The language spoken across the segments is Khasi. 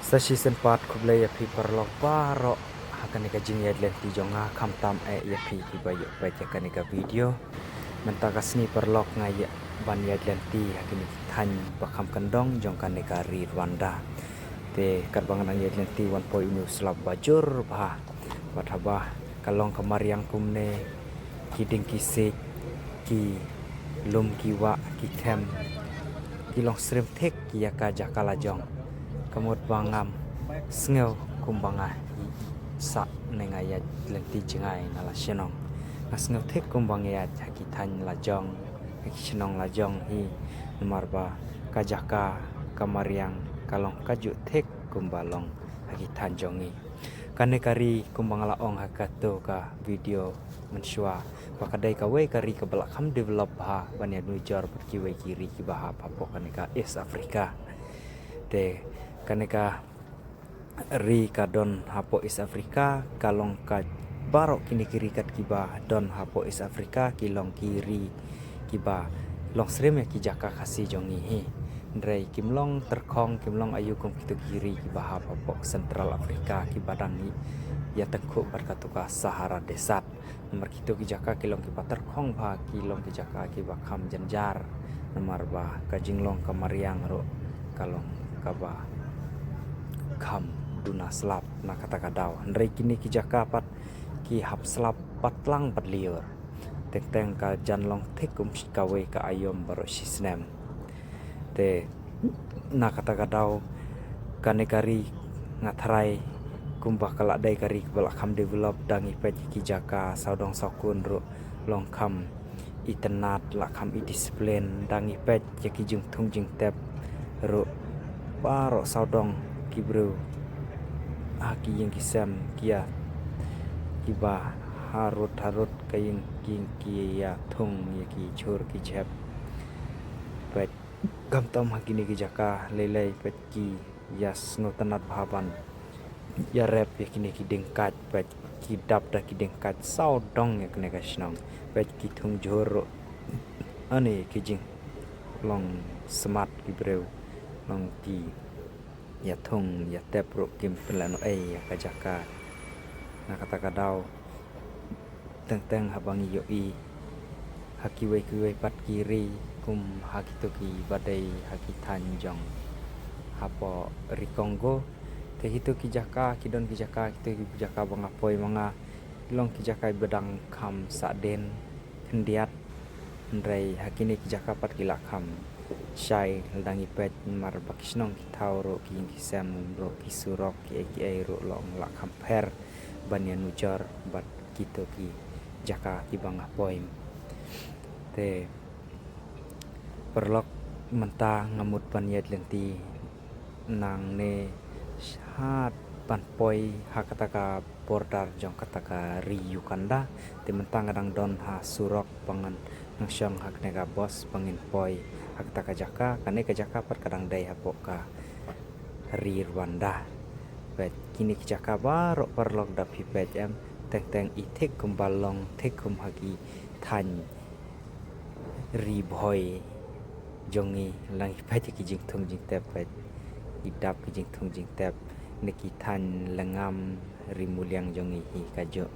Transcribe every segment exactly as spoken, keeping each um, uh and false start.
Sa shisien pat khublei ïa phi paralok baroh ha kane ka jingïaid lynti jong nga, khamtam eh ïa phi kiba ïoh peit ïa kane ka video. Mynta ka sngi paralok nga ïa ban ïaid lynti ha kine ki thaiñ ba kham kyndong jong kane ka ri Rwanda. Te katba nga dang ïaid lynti wan poi une u slap ba jur bha. Bad haba ka long ka mariang kumne, ki dieng ki siej, ki lum ki wah, ki them, ki long syriem thik ïa ka jaka la jong. Ka mut ba ngam sngew kumba nga sah ne nga ïaid lynti jngai na la shnong. Nga sngew thik kumba nga ïaid ha ki thaiñ la jong, ha ki shnong la jong hi. Namar ba ka jaka, ka mariang ka long kajuh thik kumba long ha ki thaiñ jong ngi. Kane ka ri kumba nga la ong ha kato ka video mynshuwa, ba ka dei kawei ka ri kaba la kham develop bha ban ïanujor bad kiwei ki ri kiba hap hapoh kane ka East Africa. Te kane ka ri ka don hapoh East Africa, ka long ka, baroh kine ki ri kat kiba don hapoh East Africa ki long ki ri kiba long syriem ïa ki jaka Khasi jong ngi hi. Hynrei kim long tyrkhong, kim long aïu kum kito ki ri kiba hap hapoh Central Africa kiba dang ïa tyngkhuh bad kato ka Sahara Desert. Namar kito ki jaka ki long kiba tyrkhong bha, ki long ki jaka kiba kham jynjar. Namar ba ka jinglong ka mariang ruh ka long kaba kham duna slap na kata ka daw. Hynrei kine ki jaka pat ki hap slap bad tlang bad lyiur. Teng teng ka jan long thik kum kawei ka aïom baroh shisnem. Te na kata ka daw kane ka ri nga tharai kumba ka la dei ka ri kaba la kham develop, dang ïa peit ki jaka sawdong sawkun ruh long kham itynnad, la kham i discipline, dang ïa peit ïa ki jingthung jingtep ruh baroh sawdong ki briew ha ki ïing ki sem ki ïa, kiba harud harud ka ïing ki ïing ki ïa thung ïa ki jhur ki jhep. Peit, khamtam ha kine ki jaka lei lei peit ki ïa sngewtynnad bha ban ïa rep ïa kine ki dieng kait, peit ki dap da ki dieng kait sawdong ïa kane ka shnong. Peit ki thung jhur ruh, ani ki jinglong smat ki briew long ki ïa thung ïa tep ruh kim pynlehnohei ïa ka jaka. Na kata ka daw teng teng haba ngi ïohi ha kiwei kiwei pat ki ri kum ha kito kiba dei ha ki thaiñ jong hapoh ri Congo. Te kito ki jaka, ki don ki jaka, kito ki jaka ba nga poi ma nga, ki long ki jaka ba dang kham sahdien khyndiat. Hynrei ha kine ki jaka pat ki la kham shai, la dang ïa peit namar ba ki shnong ki thaw ruh, ki ïing ki sem ruh, ki surok kiei kiei ruh long la kham pher ban ïanujor bad kito ki jaka kiba nga poi. Te paralok, mynta nga mut ban ïaid lynti nangne shad ban poi ha kata ka border jong kata ka ri Uganda. Te mynta nga dang don ha surok ba ngan nang shong ha kane ka bos ba ngin poi ha kata ka jaka. Kane ka jaka pat ka dang dei hapoh ka ri Rwanda. Peit kine ki jaka baroh paralok da phi peit em, teng teng i thik kumba long thik kum ha ki thaiñ ri Bhoi jong ngi. Lang i peit ki jingthung jingtep, peit i dap ki jingthung jingtep ne ki thaiñ lengam ri Muliang jong ngi hi kajuh.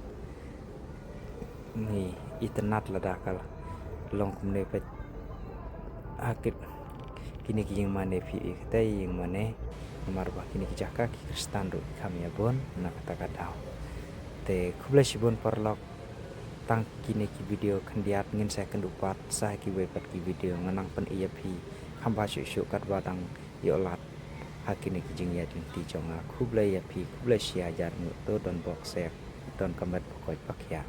Ngi itynnad lada ka long kumne, peit ha kit kine ki ïing mane, phi i kata ïing mane. Namar ba kine ki jaka ki Khristan ruh ki kham ïa bun na kata ka daw. Te khublei shibun paralok. Tang kine ki video khyndiat, ngin sa ïakynduh pat sa ha kiwei pat ki video. Nga nang pyni ïa phi kham bha shuh shuh katba dang ïoh lad ha kine ki jingïaid lynti jong nga. Khublei ïa phi, khublei shihajar nguh. To don bok sek, don ka met ba koit ba khiah.